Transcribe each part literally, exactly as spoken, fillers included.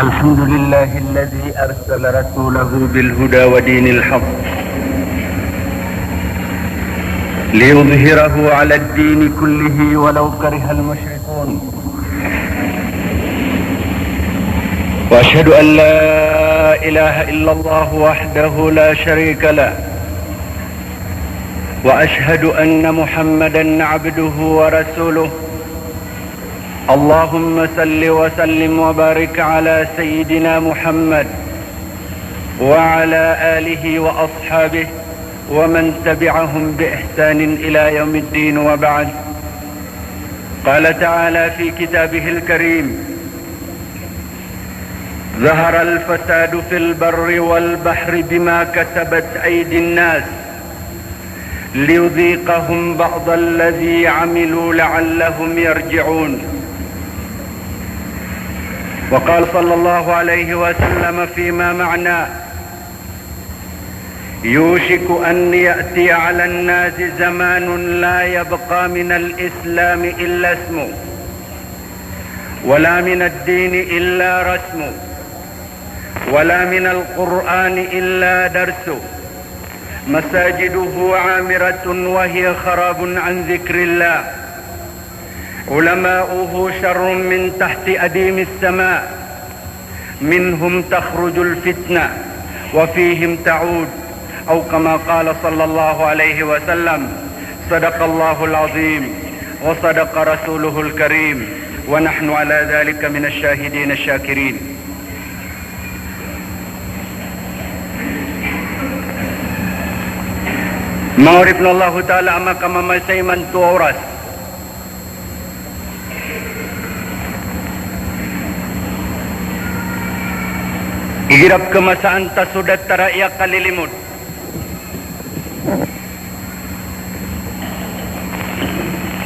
الحمد لله الذي أرسل رسوله بالهدى ودين الحق ليظهره على الدين كله ولو كره المشركون. وأشهد أن لا إله إلا الله وحده لا شريك له، وأشهد أن محمدا عبده ورسوله. اللهم صل وسلم وبارك على سيدنا محمد وعلى آله وأصحابه ومن تبعهم بإحسان إلى يوم الدين، وبعد. قال تعالى في كتابه الكريم: ظهر الفساد في البر والبحر بما كسبت أيدي الناس ليذيقهم بعض الذي عملوا لعلهم يرجعون. وقال صلى الله عليه وسلم فيما معناه: يوشك أن يأتي على الناس زمان لا يبقى من الإسلام إلا اسمه، ولا من الدين إلا رسمه، ولا من القرآن إلا درسه، مساجده عامرة وهي خراب عن ذكر الله، علماؤه شر من تحت أديم السماء، منهم تخرج الفتنة وفيهم تعود، أو كما قال صلى الله عليه وسلم. صدق الله العظيم وصدق رسوله الكريم، ونحن على ذلك من الشاهدين الشاكرين. Manga oripn o Allahu Ta'ala a makamamasay imanto a oras. Igira pkhamasaan ta so datar a aya kalilimod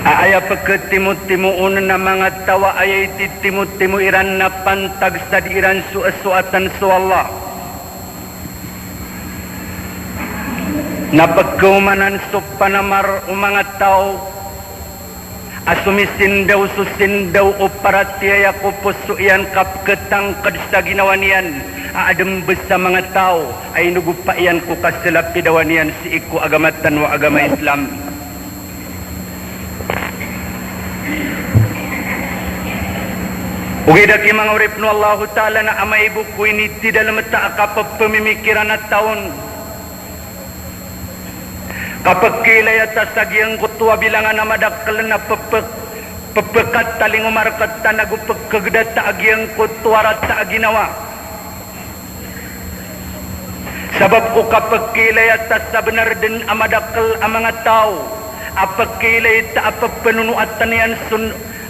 a aya pkhatimotimoon a manga taw a aya ititimotimo iran na pantag sa di iran soasoatan so Allah, na pkhaomanan so panamar o manga taw a somisindaw so sindaw o paratiyaya ko poso iyan ka pkhatangkd sa ginawa niyan a adn bs a manga taw a inogopa iyan ko kasalapidawa niyan sii ko agama tano a agama Islam. Ogaid a ki manga oripn o Allahu Ta'ala na amay bo ko initidalm ta a kapphamimikiran a taw on ka pkhailaya ta sa giyangkoto a bilangan a madakl na pphak-, pphakatalingoma rkta nago pkhagda ta a giyangkoto a rata a ginawa. Sabap ko kapkhailaya ta sa bnar dn a madakl a manga taw a pkhailay ta a pphanonoatn iyan so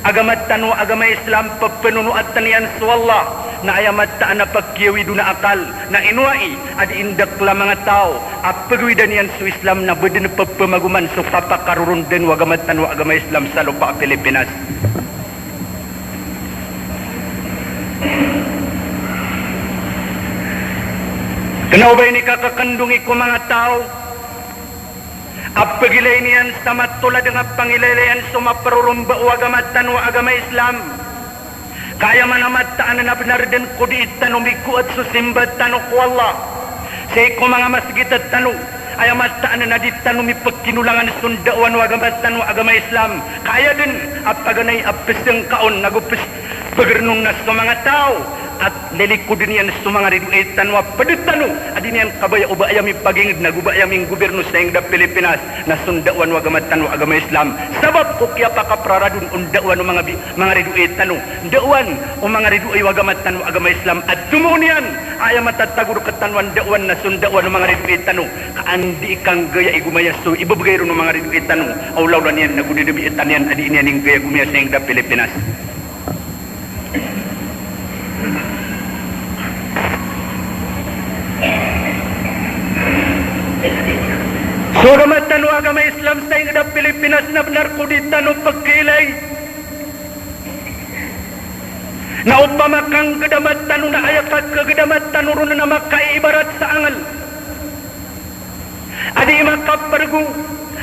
agama tano a agama Islam, pphanonoatn iyan so Allah, na aya mataan a pkhiawid on a akal, na ino ai a di indakl a manga taw a pgawidan iyan so Islam na ba dn pphamagoman so kapakarorondan o agama tano a agama Islam sa lopa a Pilipinas. Kna o ba inikakakandongi ko manga taw a pgilayn iyan sa matolad a pangilaylayan so maproromba o agama tano a agama Islam. Ka aya man a mataan na bnar dn ko dii tano mikoat so simba tano ko Allah sii ko manga masgit tano, aya mataan na di tano mipkinolangan so ndaowan o agama tano a agama Islam. Ka aya dn a paganay a psngka on nago pes-, pgrn on na so manga taw a lilikod iyan so manga ridoay tano a pd tano a di niyan kabaya o ba aya mipagingd nago ba aya minggobirno sa ingd a Pilipinas na so ndaowan o agama tano a agama Islam. Sabap ko kiyapakaprarad on o ndaowan o manga bi-, manga ridoay tano, ndaowan o manga ridoay o agama tano a agama Islam a tomo on iyan a aya matatago rktano a ndaowan na so ndaowan o manga ridoay tano. Ka an dii kanggaya i gomaya so ibabgay ron o manga ridoay tano a olaola niyan nago dii dii tano iyan a dii niyan inggaya gomaya sa ingd a Pilipinas. So agama tano a agama Islam sa ingd a Pilipinas na bnar ko di tano pkhailay. Na opama ka nggdama tano na aya ka kagdama tano ron na makaibarat sa angl a di makaprgo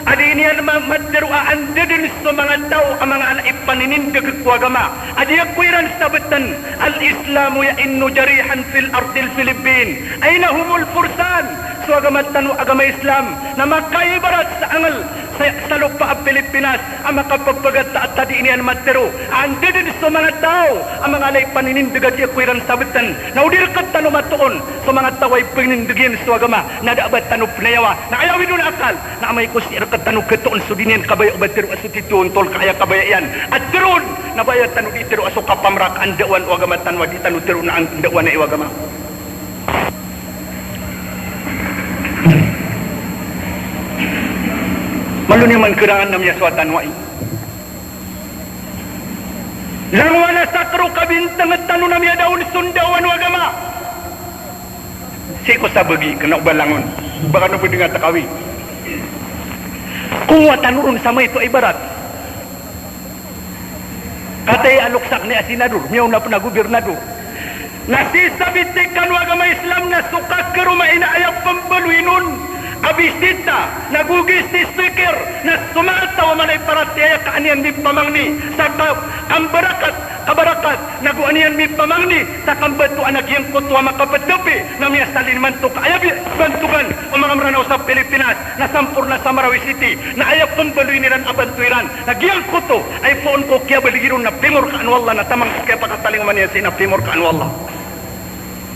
A di niyan ma-, matero a anda den so manga taw a manga ala i paninindeg ko agama a di ako iran sabeten. Al-Islamu ya'innu jarihan fil ardil Filipin. Aina humul fursan? So agama tano a agama Islam na makaibarat sa angel sa, sa lopa a Pilipinas a makapepegat a di niyan matero a anda den so manga taw a manga ala i paninindeg a di ako iran sabeten. Na o di rektano matoon so manga taw a ipaninindeg iyan so agama na da a ba tano penayawa. Na aya awid on a akal na amay ko sii rektano ketoon so di niyan kabaya o ba tero a so titho ontol ka aya kabaya iyan a teroon, na ba aya tano di tero a so kapamerakaan daawan o agama tano a di tano teroon a ndawan i agama. Malo niyo man kerangan na miyasowa tano ai. Langowan a sakero kabinteng tano na miyadaon so ndawan o agama. Sii ko sabagi kena o ba langon. Ba kano bo di nga tekawi. Kowa tano ron sa maito a ibarat. Kataya a loksak niyan a senador, miyaona pen a gobernador. Na sii sa bitikan o agama Islam na so kakeroma ina aya pembaloy non a bisita, na gogis ti speaker, na so manga taw a mala i paratiyaya ka an iyan mipamangni sa ka-, kambarakat, kabarakat, na go an iyan mipamangni sa kambatoan a giyangkoto a makapetepi, na miyasalin manto ka aya bi-, bantogan o manga Meranaw sa Pilipinas, na samporna sa Marawi City, na aya pembaloy iran a banto iran, na giyangkoto a ipoon ko kiyabaligi ron na pimorkaan o Allah, na taman ko kiyapakatalingoma niyan sii na pimorkaan o Allah.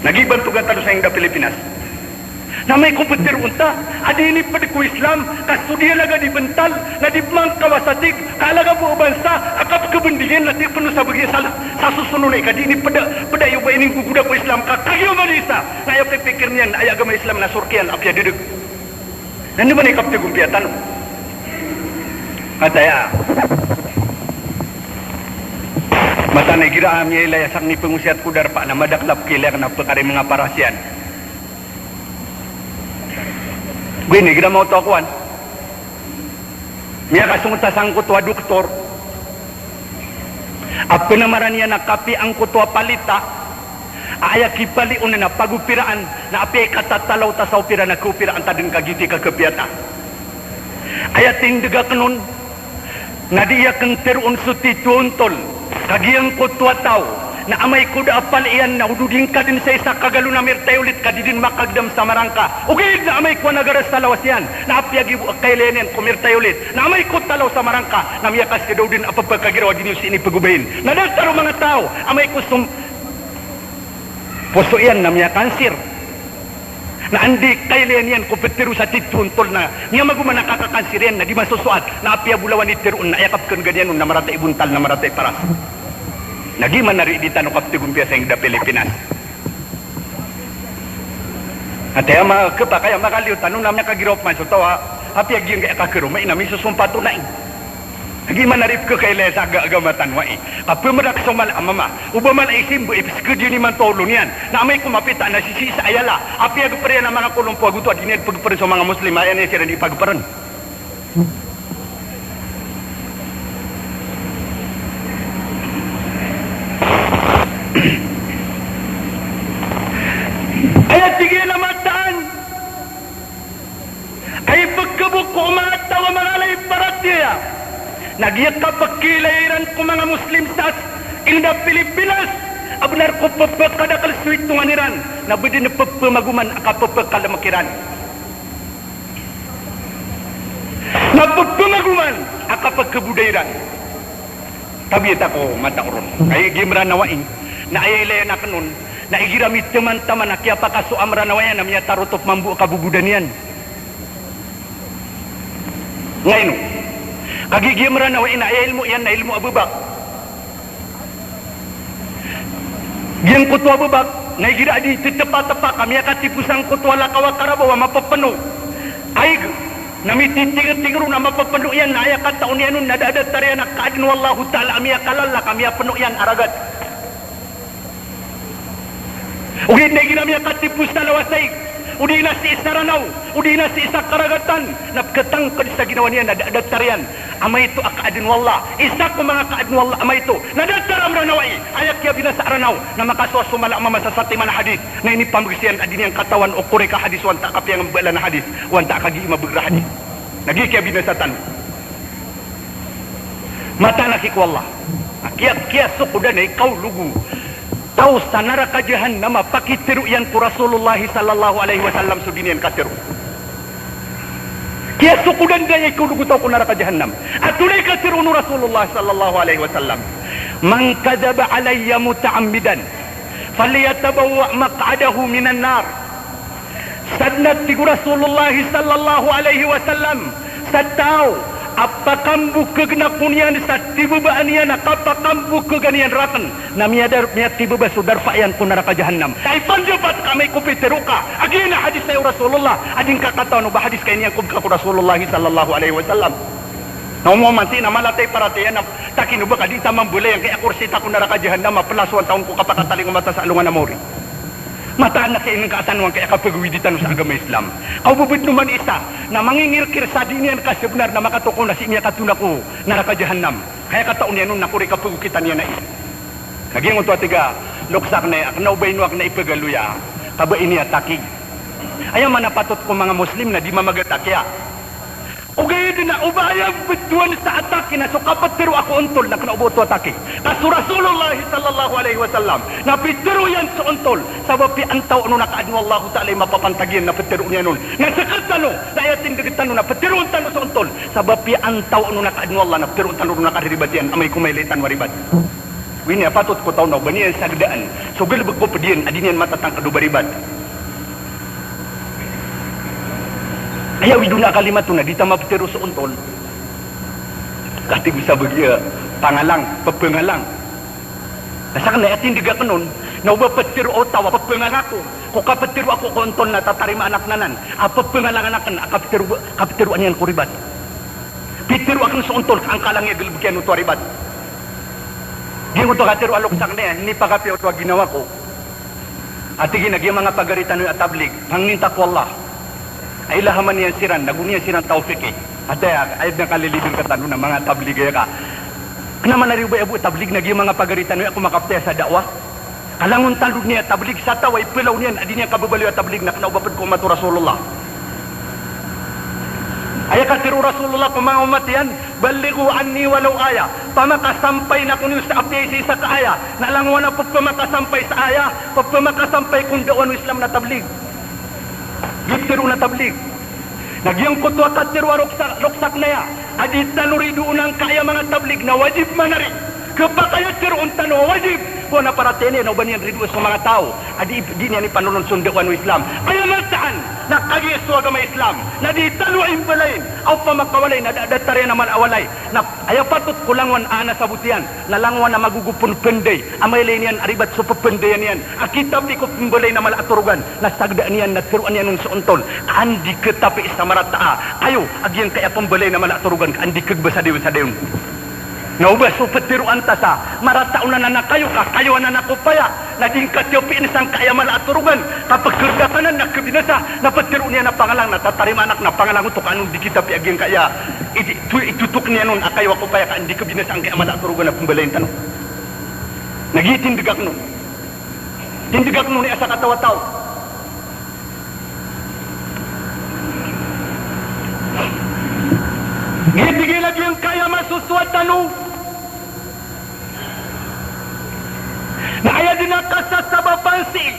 Na giya bantogan tano sa inged a Pilipinas. Na amay ko petero onta a di ini ped ko Islam, ka so di alaga di bental, na di pemangkawa sa tig, ka alaga bo a bansa a kapekebendingan na di peno sa bagi sa, sa sosonon ai ka di ini peda, peda iyo ba ini gogoda ko Islam, ka kagiya o ba di isa, na aya pipikir niyan na aya agama Islam na sork iyan a piyadedeg. Na ino ba ini kapteg o piya tano? Kataya. Mataan a igira a miyailay a sakn i pengosiyat ko darpa na madakel a pekilayan a pekari manga paras iyan. Go ini igira maoto a kowan. Miyakasongot a sangkoto a doktor a penamaran iyan a kapiya angkoto a palita a aya kipalion na pagopiraan, na apiya i katatalaw ta sa opira na kaopiraan ta den ka giyoto i kakapiya ta. Aya tindeg aken on na di aken teroon so titho ontol ka giyangkoto a taw na amay ko da a pali iyan na o doding ka den sa isa ka galon a mirtayolit ka di den makagedam sa marangka. Ogaid na amay ko anagarad sa lawas iyan na apiya giya bo a kailaya niyan ko mirtayolit. Na amay ko talaw sa marangka, na miyakaseda o den a pepakagiraw a di niyo sii ini pegobayin. Na datar o manga taw, amay ko som-, poso iyan na miyakansir. Na anda i kailaya niyan ko petero sa titho ontol na miyamagoman a kakakansir iyan, na di masosoat, na apiya bolawan i teroon, na aya kapekenega niyan on na marata i bontal, na marata i paras. Na giya manari di tano kapteg o piya sa inged a Pilipinas. Ati ama kepakay ama kaliyo tano na miyakagiraw pman so taw a apiya giyangkaya kakeroma i na misosompat o nai. Giya manari pekekailaya sa aga-, agama tano ai. Kapemerak so mala a mama. O ba mala i simba i pesekediyan imanto a olo niyan. Na amay ko mapita na sisii sa aya la. Apiya geperen a manga kolompo ago oto a di niyan pegeperen so manga Muslim a aya niyan siran di pageperen. Aya tig iyan a mataan a ipekebok o manga taw a manga ala i paratiyaya na giya kapekiilaya iran ko manga Muslim sa inged a Pilipinas a benar ko pepekadakel so itongan iran na ba den pepemagoman a kapepekalemek iran. Na pepemagoman a kapekeboda iran. Tabiya ta ko mataw ron. Aya giya Meranaw ai, na aya ilayan aken on, na igira miteman-taman a kiyapakasowa a Meranaw iyan na miyatarotop mambo a kaboboda niyan. Ngaino? Kagiya giya Meranaw ai na aya ilmo iyan na ilmo a bebak. Giyangkoto a bebak na igira a di tetepatepa ka miyakatipo sangkoto a lakaw a karabaw a mapepeno a ig, na mititingetinger on a mapepeno iyan, na aya kataon iyan on na da a datar iyan a kaaden o Allahu Ta'ala a miyakalala ka miyapeno iyan a ragat. Ogaid na igira miyakatipo sa lawas a ig, o di na sii sa Ranaw, o di na sii sa karagatan, na peketangked sa ginawa niyan na da a datar iyan a maito a kaaden o Allah. Isa ko manga kaaden o Allah a maito na datar a Meranaw ai. Aya kiyabinasa a Ranaw na makasowa so mala a mama sa satiman a hadis na inipambegesiyan a di niyan katawan o korek a hadis o antaa ka piyangembaalan a hadis o antaa ka gii mabeger a hadis. Na giya kiyabinasa tano. Mataan aki ko Allah. Kiya, kiyasokodan a ikaolog o taw sa naraka jahannam a pakitero iyan ko Rasulullah sallallahu alaihi wasallam so di niyan katero. Kiyasokodan da a ikaolog o taw ko naraka jahannam. Antonaa i katero o Rasulullah sallallahu alaihi wasallam? "Man kadhaba alayya muta'ammidan, falyatabawwa' maq'adahu minan nar." Sadn a tig o Rasulullah sallallahu alaihi wasallam, sa taw a pakambokeg ako niyan sa tibabaan iyan a kapakambokeg iyan rakn, na miyadar, miyatibaba so darpa iyan ko naraka jahannam. Sa ipandapat ka amay ko pitero ka a giyanan a hadis o Rasulullah a di ngka katawan o ba hadis ka iniyan ko bka ko Rasulullah sallallahu alaihi wasallam. Na oman ti na mala ta i paratiyaya na takin o ba ka di ta mambolay angkaya a korsi ta ko naraka jahannam a plasowan ta on ko kapakatalingoma ta sa alongan a maori. Mataan a kiyaingka tano angkaya kapagawidi tano sa agama Islam. Kaw bo bo dn oman isa na mangingirkir sa di niyan kasbnar na makatokaw na sii miyakatona ko naraka jahannam. Kaya kataw niyan on na kori kapagokita niyan ai. Na giyangkoto a tig a lokes akn a kna o ba ino akn a ipagaloya ka ba ini a taki. Aya maana patot ko manga Muslim na di mamagat a kiya Ogaid na o ba aya btowan sa atake na so kaptero ako ontol na kna o ba oto atake. Ka so Rasulullah sallallahu alaihi wasallam na pitero iyan so ontol, sabap iyan taw on na ka adn o Allahu Ta'ala i mapapantag iyan na ptero iyan on. Na sktano, na aya tindg tano na ptero tano so ontol, sabap iyan taw on na ka adn o Allah na ptero tano na kariribat iyan, amay ko mailay tano a ribat. Ini a patot ko taw na o ba niyan sagdaan so galbk ko pd iyan a di niyan matatangkd o ba ribat. Aya widona a kalimat on na di ta maptero so ontol. Kati go sa bagi a pangalang, ppangalang. Na sakn na aya tindg akn on na o ba ptero o taw a ppangalang ako ko kaptero ako ko ontol na tatarimaan akn anan a ppangalangan akn a kaptero, kapteroan iyan ko ribat. Pitero akn so ontol ka angkalang iyan a galbk iyan oto a ribat. Giyangkoto a katero a lokes akn a inipapiya oto a ginawa ko. A tig iyan a giya manga pagari tano a tablig, pangnin ta ko Allah a ilahaman iyan siran, na go niyan siran tawfiki. Ati aya, aya dn a kalilibing rktano na manga tablig aya ka. Kna man a riyo ba aya bo a tablig na giya manga pagari tano aya ko makaptaya sa da'wah. Ka langon tano dn aya tablig sa taw a ipelaw niyan a di niyan kababaloy a tablig na kna o ba pd ko omat o Rasulullah. Aya katero o Rasulullah ko manga omat iyan, "Ballighu anni walaw aya." Pamakasampay na ko niyo sa apiya isa-isa ka aya. Na langowan a pphamakasampay sa aya, pphamakasampay ko ndawan o Islam na tablig. Gii ptero na tablig. Na giyangkoto a katero a roksak, roksak na aya a di tano ridoon angkaya manga tablig na wajib man ari. Khapakay a teroon tano a wajib ko na paratiyaya niyan na o ba niyan ridoon so manga taw a di, di niyan ipanolon so ndawan o Islam. Aya mataan na kagiya so agama Islam na di tano imbalayin a opama ka walay na da, datar iyan a mala a walay. Na aya patot ko langowan a ana sabot iyan na langowan a magogo pn pnday a mailay niyan a ribat so ppndayan iyan a kitapi ko pmbalayin a mala a torogan na sagdaan iyan na teroan iyan on so ontol ka an di katapi sa marata a kayo a giyangkaya pmbalayin a mala a torogan ka an di kagba sa dayon sa dayon. Na o ba so pteroan ta sa marata on anan a kayo ka kayo anan a kopaya na di ngka tiyapin sangkaya mala a torogan ka pkrdakanan na khabinasa na pteroon iyan a pangalang na tatarimaan akn a pangalang oto ka an on di kitapi a giyangkaya iti, tu, itotok niyan on a kayo a kopaya ka an di khabinasa angkaya mala a torogan a pmbalayin tano. Na gii tindg akn on. Tindg akn on i asa kataw a taw. Gii tig iyan a giyangkaya masosowa tano na aya dn a kasasabapan sii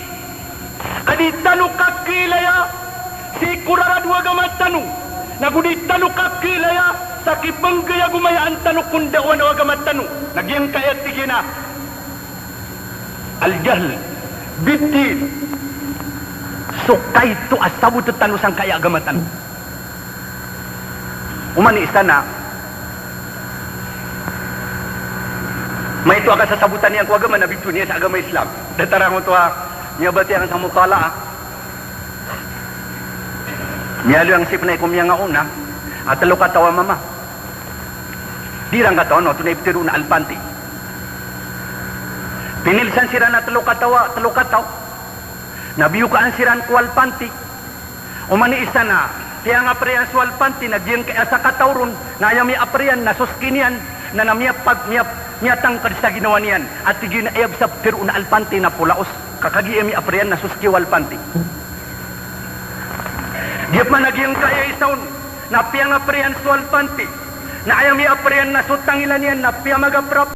ka di tano kakhailaya sii ko rarad o agama tano, na go di tano kakhailaya sa kipnggayagomayaan tano ko ndawan o agama tano. Na giyangkaya tig iyan a Al-jahl bid-din. So kaito a sabot tano sangkaya agama tano. Oman i isa na maito a kasasabotan iyan ko agama na bitowan iyan sa agama Islam. Datar angkoto a miyabatiya akn sa mutalaah. Miyaaloy ang sipnay ko miyangaona a tlo kataw a mama. Di iran katawan o antonaa i ptharoon a alpanti. Pinilsan siran a tlo kataw a, tlo kataw. Na biyokaan siran ko alpanti. Oman i isa na piyangapriyan so alpanti na giyangkaya sakataw ron na aya miyapriyan na so ski niyan na, na miyapag-, miya-, miyatangkd sa ginawa niyan. A tig iyan a aya bs a ptharoon a alpanti na polaos. Ka kagiya miyapriyan na so ski o alpanti. Giya pman a giyangkaya isa on Na piyangapri iyan so alpante. Na aya miyaapri iyan na so tangila niyan na piyamagaprap